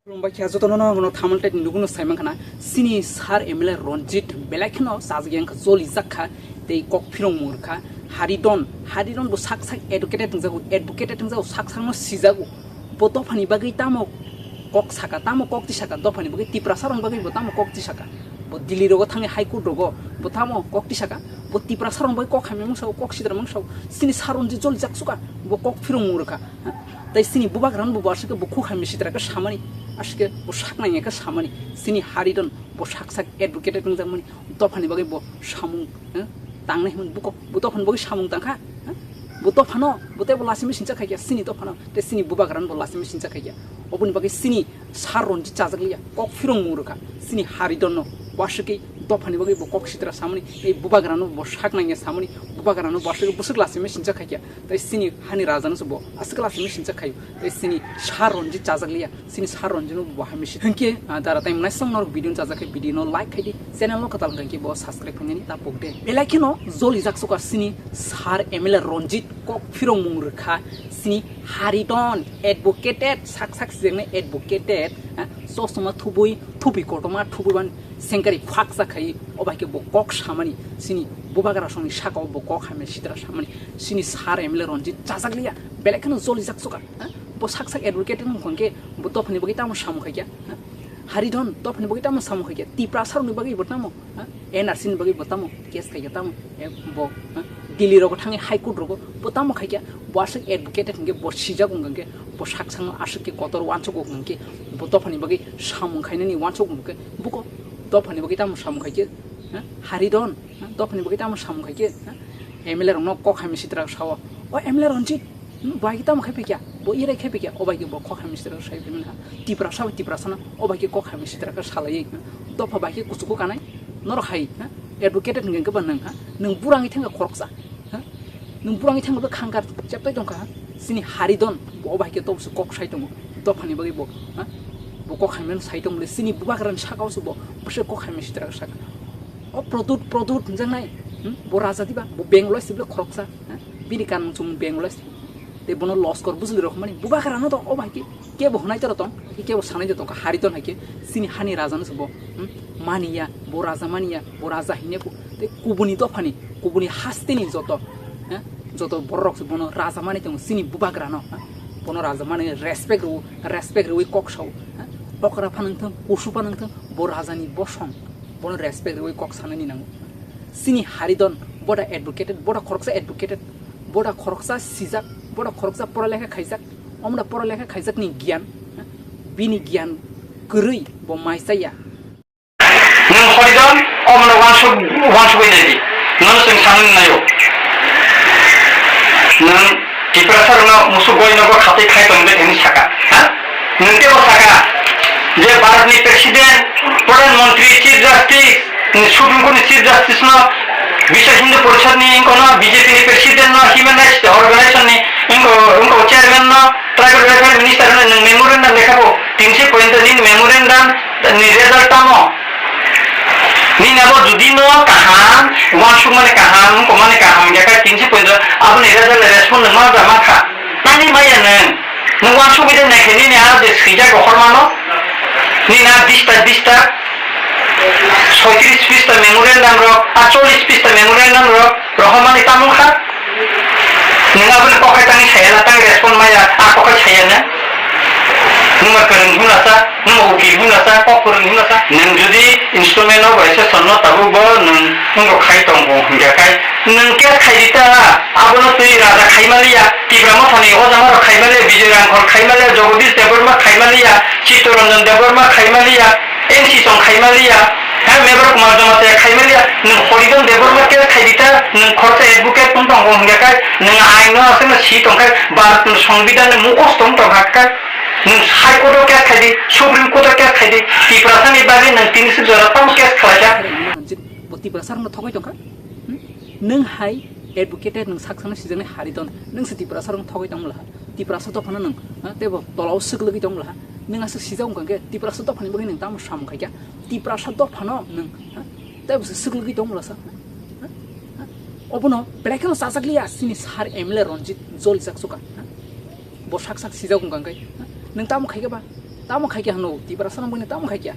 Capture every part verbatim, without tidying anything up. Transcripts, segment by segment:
Khulumbai kha jotono no, no thamal tei nuguno sai mankha na, sini sir M L A Ranjit belai kheno sajagya wngkha, jolijak kha, tei kok phirong mung rwkha. Haridon, Haridon bo sak sak educated wngjago, advocated wngjago, sak sakno sijago. Bo dophani bagwi tamo kok saka, tamo kok tisaka, dophani bagwi Tiprasa rokni bagwi bo tamo kok tisaka. Bo Delhi rogo thangwi High Court rogo bo tamo kok tisaka. Bo Tiprasa rokni bagwi kok hamya mungsa, kok sidra mungsa. Sini sir Ranjit jolijak suka, bo kok phirong mung rwkha. Tei sini bubagrano bo aswk khe bo kok hamya sitra khe samani, aswk khe bo sak nangya khe samani. Sini Haridon bo sak sak advocated wngjakmani, dophani bagwi bo samung, eh, tangnai hwnwi buko, bo dophani bagwi samung tangkha, eh? Bo dophano, bo tei bo lasimwi sincha khaikya, sini dophano, tei sini bubagrano bo lasimwi sincha khaikya. Oboni bagwi sini sir Ranjit chajakliya, kok phirong mung rwkha, sini Haridonno, bo aswk khe dophani bagwi bo kok sitra samani, tei bubagrano bo sak nangya samani, bubagrano bo aswk khe bwswk lasimwi sincha khaikya. Tei sini hani rajano se bo aswk lasimwi sincha khaio. Tei sini sir Ranjit chajakliya, sini sir Ranjit no bo hamya si. Hinkhe, ah, dara time naisong norok video no chajakhe video no like khaidi, channel no kwtal hwnkhe bo subscribe khainani ta pokde. Belai kheno jolijak suka sini sir M L A Ranjit kok phirong mung rwkha, sini Haridon advocated, sak sak sijaknai advocated, ah, chosma thubui, thupi kotorma thubui ban sengkari phaksa khai, obai khe bo kok samani, sini bubagra songni saka o bo kok hamya sitra samani, sini sir M L A Ranjit chajakliya, belai kheno jolijak suka, ha? Bo sak sak advocate wng khe bo dophani bagwi tamo samung khaikya, ha? Haridon dophani bagwi tamo samung khaikya, Tiprasa rokni bagwi bo tamo, ha? N R C ni bagwi bo tamo case khaikya tamo, e, bo, ha? Delhi rogo thangwi High Court rogo bo tamo khaikya, bo aswk advocate hwnkhe bo sijak wng khe bo sak sakno aswk khe kotor uansuk wng khe bo dophani bagwi samung khainani uansuk wng khe buko dophani bagwi tamo samung khaikhe, ha? Haridon, ha? Dophani bagwi tamo samung khaikhe, ha? M L A rokno kok hamya sitra sao. O M L A Ranjit, hmm, bai khe tamo khai phikya, bo irai khai phikya, o bai khe bo kok hamya sitra sai phimani ha. Tiprasa bai Tiprasano, o bai khe kok hamya sitra khe salai, ha? Dopha bai khe kuchugo kanai, norok hai, ha? Advocated hwnkhe ba nwng, ha? Nwng burangwi thangkha khoroksa, ha? Nwng burangwi thangkha khangkar cheptai tongkha, ha? Sini Haridon, bo o bai khe tobose kok sai tongo, dophani bagwi bo, ha? Bo kok hamya sai tongmani, sini bubagrani saka o se bo, bwswk kok hamya sitra khe saka. O Pradyut, Pradyut hwnjaknai, hmm? Bo raja diba, bo Bengali se bwle khoroksa, ha? Bini kanmung chumung Bengali se. Tei bono loskor bujuli rok hwnmani, bubagrano to o bai khe kebo hwnai toro tong, kebo sanai tongkha, Haridon hai khe, sini hani rajano se bo, hmm? Maniya, bo raja maniya, bo raja hinye kho. Tei kubuni dophani, kubuni hasteni joto, ha? Joto bororok se bono raja mani tongo, sini bubagrano, ha? Bono raja mani respect rw, respect rwi kok sao, ha? Okra phanang thang, kusu phanang thang, bo rajani bosong. Bono respect rwi kok sanani nango. Sini Haridon, boda advocated, boda khoroksa advocated, boda khoroksa sijak, boda khoroksa pora lekha khaijak, omda pora lekha khaijakni giyan, bini giyan kwrwi bo mai chaya. Nwng Haridon, omno wansuk, wansugwi naidi. Nono chwng sanani naio. Nwng Tiprasa rokno musuk goi nogo khatwi khai tongde hwnwi saka, ha? Nwng tebo saka je Bharat ni President, Pradhan Mantri, Chief Justice, Supreme Court ni Chief Justice no, Biswa Hindu Parishad ni wngkha no, B J P ni President no, Human Rights Organization ni wngkha, wngkha Chairman no, Tribal Welfare Minister no nwng memorandum lekha bo, tinsi point ni memorandum ni result tamo? Nini abo jodi no kaham, wansuk mani kaham, wngkha mani kaham, ya kai tinsi point aboni result respond nwng ma da ma kha. Nani maya nwng, nwng wansugwi de naikhe nini aro de swijak rohor mano, nini a bista bista, soitris pista memorandum rok, a chollis pista memorandum rok rohor mani tamung kha. Nwng aboni kokhai tangwi saya na, tang respond maya, a kokhai saya na. Nwng ma kwrwng himlasa, nwng ma ukil himlasa, kok kwrwng himlasa. Nwng jodi instrument no bai se sonno tabuk bo nwng wngbo khai tongo hingya khai. Nwng case khai di ta, abono twi raja khai maliya, Tipra Mothani ojama rok khai maliya, Bijoy Rangkhol khai maliya, Jagadish Debbarma khai maliya, Chittaranjan Debbarma khai maliya, N C Song khai maliya, ha, Mebar Kumar Jamatia khai maliya, nwng Haridon Debbarma case khai di ta, nwng khoroksa advocate tong tongo hingya khai, nwng ain no aswk no si tong khai, Bharat ni Songbidan ni mukhosto wng tong kha khai, nwng High Court o case khai di, Supreme Court o case khai di, Tiprasa ni bagwi nwng tini sik jora tamo case khlai jak. Bo Tiprasa rokno thogwi tongkha. Hmm? Nwng hai advocate, nwng sak sakno sijaknai Haridon, nwng se Tiprasa rokno thogwi tongmwla ha. Tiprasa dophano nwng, ha, teibo tolao swklwgwi tongmwla ha. Nwng aswk sijak wngkha khe Tiprasa dophani bagwi nwng tamo samung khaikha? Tiprasa dophano nwng, ha, teibo se swklwgwi tongmwla sa. Ha? Ha? Obono belai kheno chajakliya sini sir M L A Ranjit jolijak suka. Ha? Bo sak sak sijak wngkha khe, ha? Nwng tamo khaikhe ba? Tamo khaikya hwno, Tiprasa no buino tamo khaikya.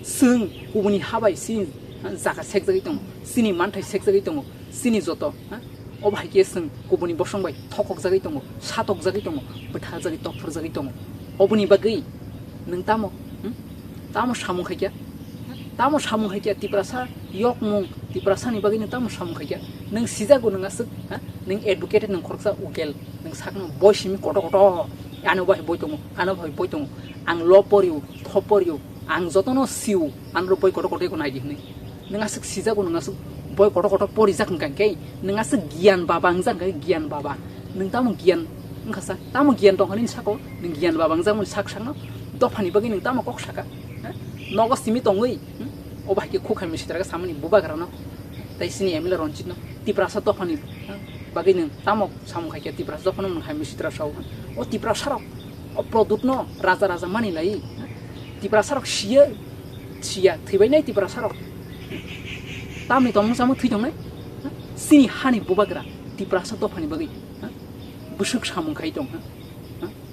Chwng kubuni habai chini jaga sekjagwi tongo, chini manthai sekjagwi tongo, chini joto, ha? Obo hai khe chwng kubuni bosong bai thokokjagwi tongo, satokjagwi tongo, bwtharjagwi tokphurjagwi tongo. Oboni bagwi nwng tamo, hmm? Tamo samung khaikya? Tamo samung khaikya Tiprasa yokmung, Tiprasa ni bagwi nwng tamo samung khaikya? Nwng sijago nwng aswk, ha? Nwng advocate, nwng khoroksa ukel, nwng sakno boi simi koto koto, ano bai boi tongo, ano bai boi tongo, ang lo poriu, tho poriu, ang jotono siu, anro boi koto koto eko naidi hwnwi. Nwng aswk sijago, nwng aswk boi koto koto porijak hwnkha khe, nwng aswk giyan baba wngjak hwnkha khe, giyan baba. Nwng tamo giyan wngkha sa, tamo giyan tong hwnwi sako, nwng giyan baba wngjak hwnwi sak sakno, dophani bagwi nwng tamo kok saka? Ha? Nogo simi tongwi, hmm? Obo hai khe khukha misitra khe samani bubagrano, tei chini M L A Ranjit no, Tiprasa dophani, ha? Bagwi nwng tamo samung khaikya, Tiprasa dophano nwng hai misitra sao, ha? O Tiprasa rok, o Pradyut no raja raja mani lai, ha? Tiprasa rok siya, siya, thwibainai Tiprasa rok. Tamni tongmung samung thwi tongnai? Chini hani bubagra Tiprasa dophani bagwi bwswk samung khai tong,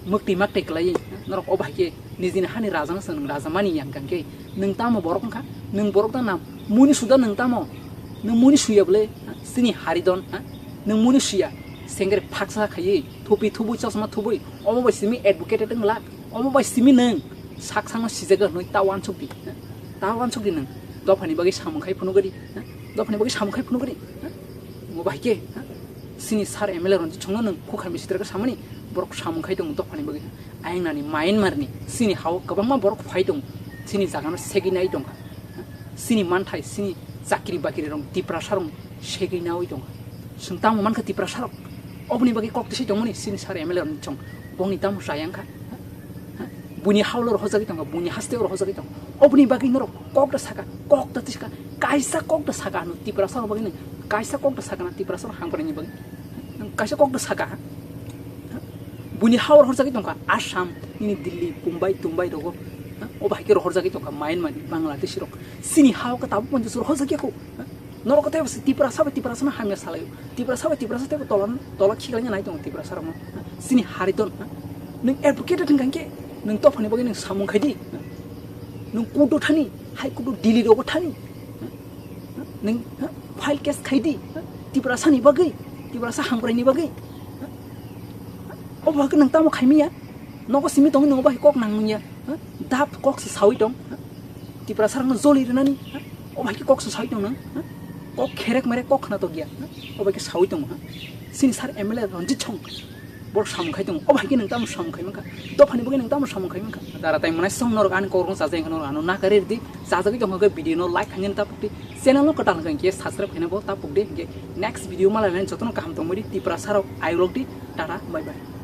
mwktwi maktwi kwlaiwi norok obo hai khe nijini hani rajano se nwng raja mani yang kang khe nwng tamo borok wngkha? Nwng borok da nam muni suda nwng tamo? Nwng muni suya bwle chini haridon, nwng muni suya sengkre phaksa khaiwi thupi thubui chosma thubui omo bai simi advocate wng lak, omo bai simi nwng sak sakno sijak hwnwi ta uansuk di, ta uansuk di nwng. Dophani bagwi samung khai phunuk di, dophani bagwi samung khai phunuk di. Omo bai khe chini sir M L A Ranjit Songno nwng khukha misitra khe samani borok samung khai tongo dophani bagwi. Ayang nani Myanmar ni chini hao kwbangma borok phai tongo, chini jagano segwi nai tongkha, chini manthai, chini chakri bakri rok Tiprasa rok segwi naui tongkha. Chwng tamo mankha Tiprasa rok? Oboni bagwi kok tisai tongmani chini sir M L A rok chwng bongni tamo chayang kha? Ha? Buini haulo rohorjagwi tongkha, buini haste rohorjagwi tongkha. Oboni bagwi norok kok da saka, kok da tiska, kaisa kok da saka hwnwi Tiprasa rok bagwi nang, kaisa kok da saka na Tiprasa rok hamkrai ni bagwi? Nang kaisa kok da saka ha? Buini hao rohorjagwi tongkha Assam, nini Delhi, Mumbai, Tumbai rogo. Ha? Obo hai khe rohorjagwi tongkha Myanmar ni, Bangladesh rok. Chini hao khe tabuk ponjos rohorjagya kho. Ha? Norok tei Tiprasa bai Tiprasa no hamya salaio. Tiprasa bai Tiprasa tei tola, tola khiklai nai tongo Tiprasa rok no. Ha? Chini haridon, ha? Nwng advocate wngkha khe nwng tophani bagwi nwng samung khai di. Ha? Nwng court o thani, High Court o Delhi rogo thani. Ha? Nwng, ha? File case khai di. Ha? Tiprasa ni bagwi, Tiprasa hamkrai ni bagwi. Ha? Obo hai khe nwng tamo khai miya? Nogo simi tongwi nwng obo hai kok nang manya? Ha? Dap kok se sawi tong. Ha? Tiprasa rokno joli rwnani, ha? Obo hai khe kok se sawi tong nwng, ha? Kok kherek merek kok khna tokya, ha? Obo hai khe sawi tongo, ha? Chini sir M L A Ranjit Song borok samung khai tongo, obo hai khe nwng tamo samung khai mankha? Dophani bagwi nwng tamo samung khai mankha? Dara tai mwnai song norok ani kokrokno chajak wngkha, norok ano nakari rwdi, chajagwi tongkha khe video no like khainani ta pukdi, channel no kwtal wngkha hinkhe subscribe khaina bo ta pukdi, hinkhe next video malai nani jotono kaham tongmani Tiprasa rok ayuk lokdi, tata bye bye.